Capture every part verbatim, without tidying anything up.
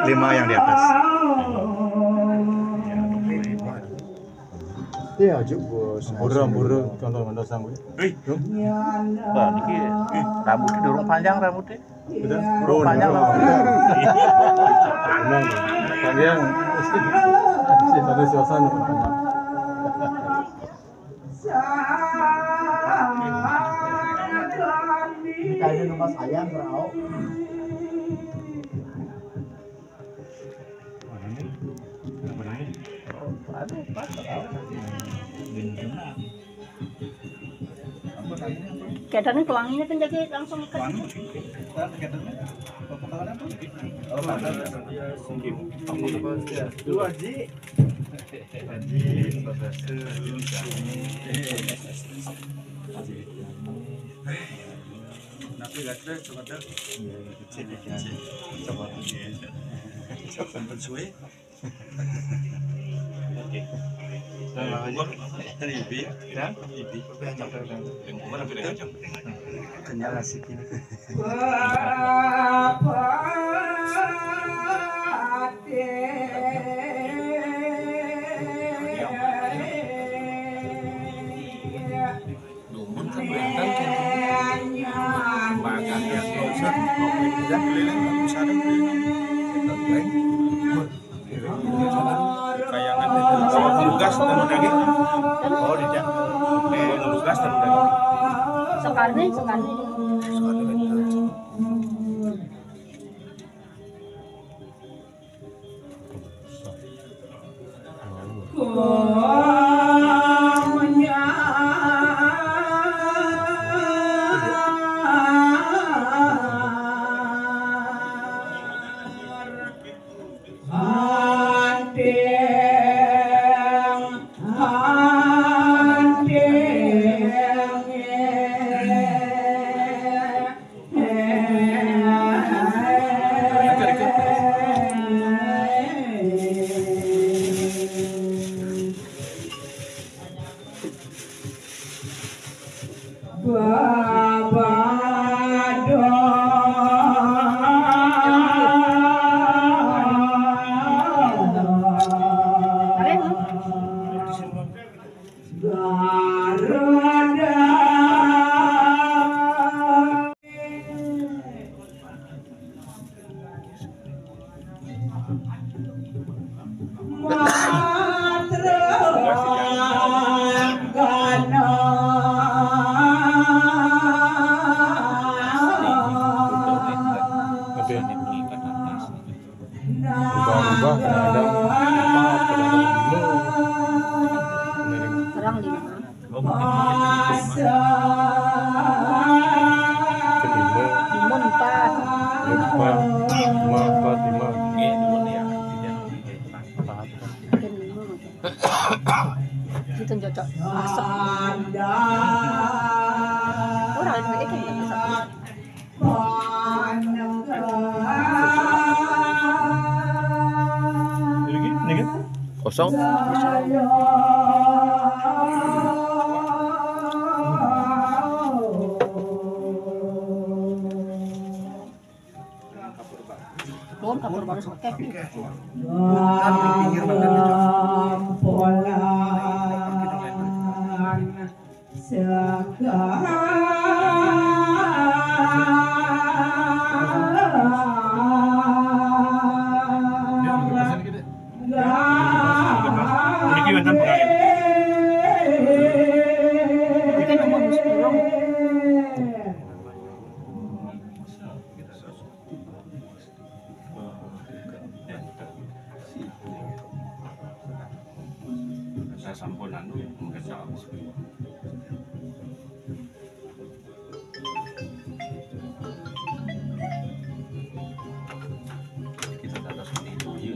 Lima yang di atas. Iya, juga. Buru, buru, contoh, contoh sanggup. Hei. Wah, niki rambutnya durung panjang rambutnya. Udah. Durung panjang rambutnya. Panjang. Panjang. Sih, ada suasana. Ini kayaknya numpas ayam, bro. Keadaannya pelanginya kan jadi langsung ke Dua ji. Haji, Profesor, Haji Muzani. Nanti lihat deh, coba deh. Iya, iya, kecil, kecil. Coba. Iya. Coba. Sampai suwe. Oke. Nah, lanjut. Ibi. Ya? Ibi. Yang umur hampir yang ajam. Kenyal asik ini. Dumun kan bentang kan. Makan yang dosa, tidak keliling, nggak usah ada keliling. Kayangan itu tugas dan daging. Oh, tidak. Tugas dan daging. Sekarni, sekarni. Sekarni bentang. Berubah-ubah, kadang-kadang empat, kadang-kadang lima. Kadang lima. Lima. Lima empat. Lima empat. Lima empat, lima. Empat. Mungkin lima. Gitu, cocok. Asap. Orang ini kan asap. Kosong. Belum kapur baru oke. Kan di pinggir badan itu. Niki wonten pengalaman. Saya sampun anu, mungkin salah. Kita ada seperti itu, iya.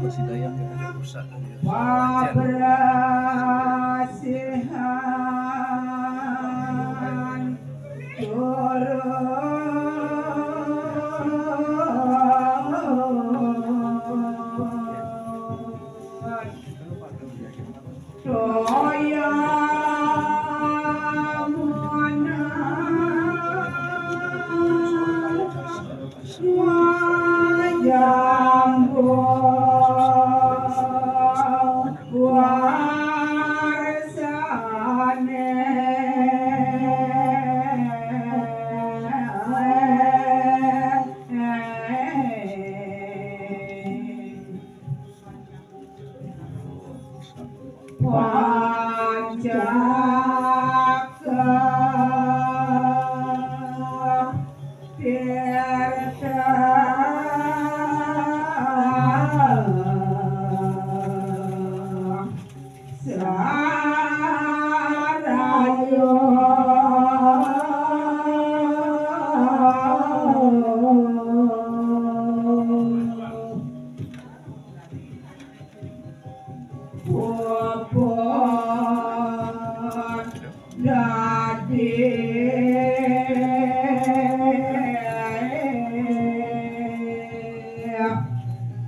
Masih daya, kita ada pusat. Pabrasihan. Sambung warsane. Pancaka Tirta Sarayo. Puput dadi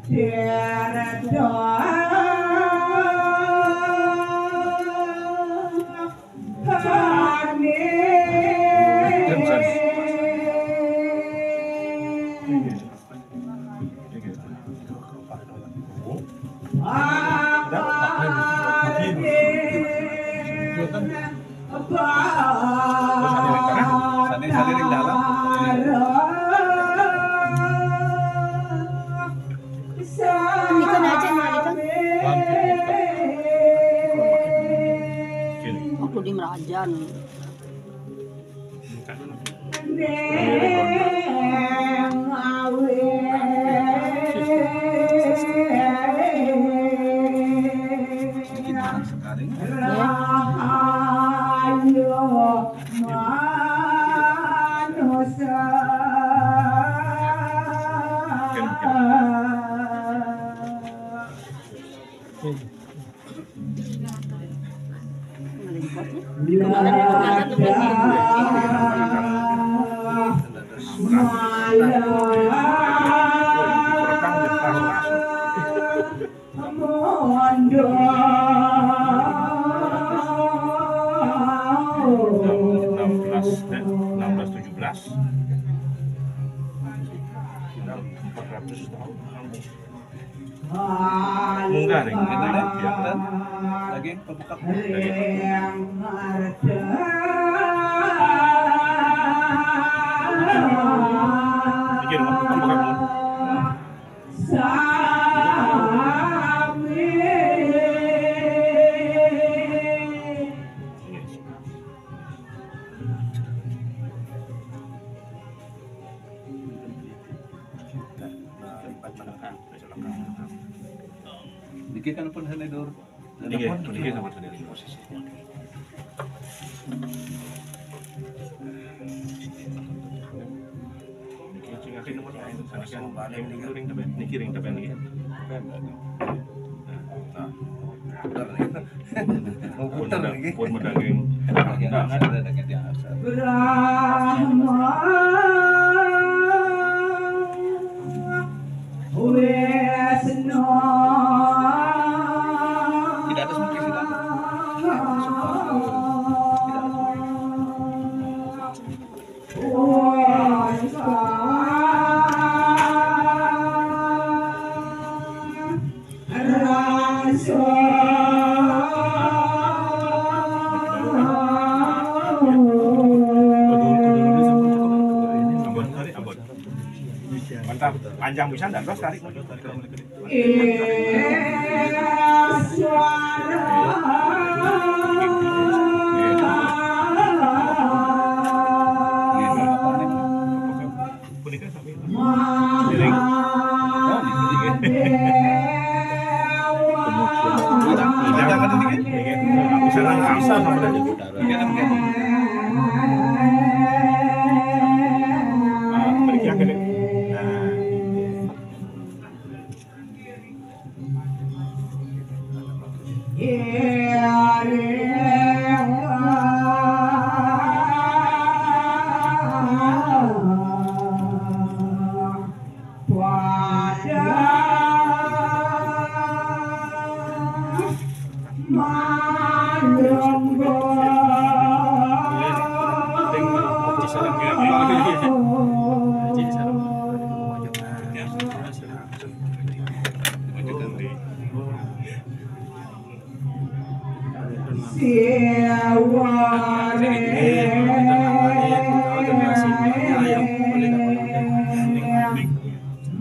tirta kani. Ini kan aja, Malik, kan? Aku di Merajan. Enam belas, eh, enam belas tujuh belas. Enam, empat ratus tahun. Munggah nih, kita nih, ya. Lagi pembuka. Lagi. Mikir, pembuka dulu. Dikit kan pun hanya dur. Dikit, dikit sama tadi posisi. Niki ring tepen, niki ring tepen niki. Nah, puter nih. Mau puter nih. Pun medaging. Yang ada dengan yang asal. Brahma Wisnu. Tidak ada smoky, tidak. Tidak ada smoky. Mantap, panjang bisa ndak, terus tarik.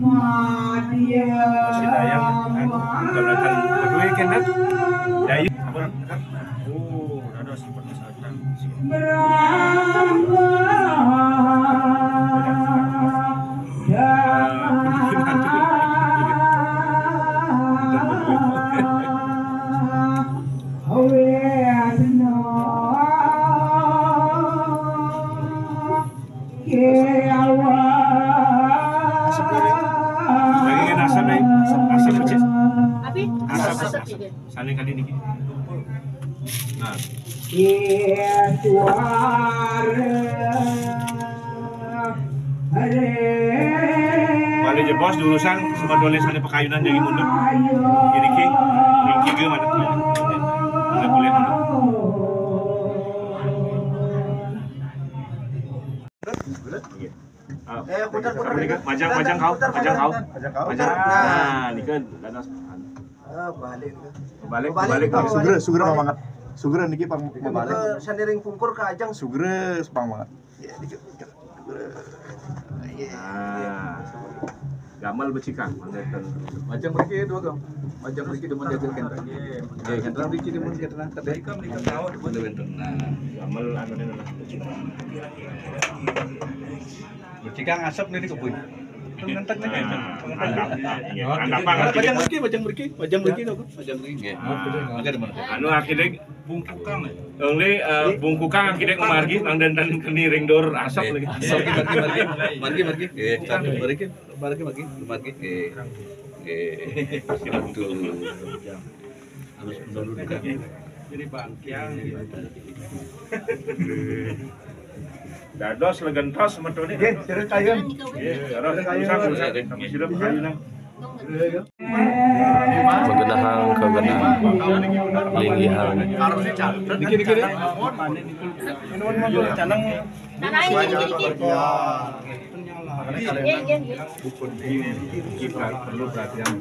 Masih dayang, anu, kedaulatan kedua kan, kan? Dayang. Oh, ada sempat kesehatan. Asap lagi. Lagi kan asap lagi. Asap, asap kecil. Tapi asap, asap, asap, asap. Saling kali dikit. Nah. Balik je bos, diurusan sama tulis ada pekayunan jadi mundur. Jadi ki, ki ge mana? Mana boleh mundur. Eh, putar, putar, putar. Majang, majang kau, putar, majang putar, kau. Putar. Majang. Nah, ini kan ganas. Ah, balik. Balik, balik, balik. Sugera, sugera banget. Sugera niki pang balik. Sandering pungkur ke ajang. Sugera sepang banget. Ya, dikit, dikit. Nah. Gamal becikang, manten. Majang mriki dua, Gam. Majang mriki demen jaga kenten. Nggih, kenten mriki demen kenten. Tadi kan mriki tahu demen kenten. Nah, gamal anu ne. Becikang asap niki, Bu. Ngentek niki. Nah, andap. Iya, andap banget. Majang mriki, majang mriki, majang mriki, Gam. Majang mriki. Nggih. Mangga demen. Anu akhirnya bungkukang. Only, eh, bungkukang akhirnya margi nang dan keni ring dor asap lagi. Asap. Margi, margi, margi. Margi, margi. Nggih, margi, margi, margi. Nggih. Nggih. Aduh. Harus menurunkan. Jadi bangkiang. Dados legentos metode. Nggih, sira kayun. Nggih, terus sira kayun. Usah, usah. Kami sudah kayun. Magenahang, kagenahang, linggihang. Niki, niki, niki. Tanah ini, ini, ini. Iya, iya, iya. Perlu perhatian.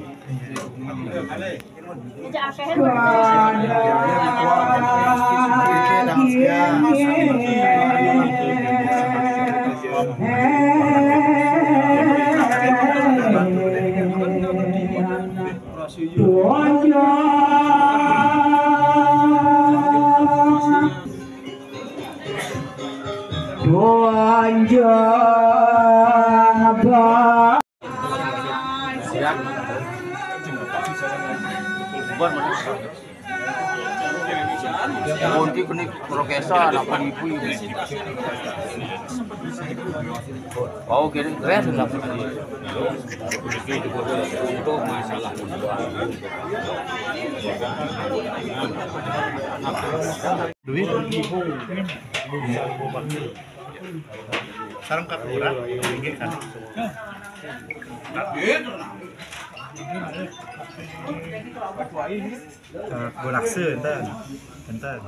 Siap. Bubar mana? Kunti kena prokesa, anak ibu. Oh, gini, keren, nggak apa-apa. Untuk masalah. Duit? Sareng Kak Lurah, inggih kan? Eh, Bolakse, enten. Enten.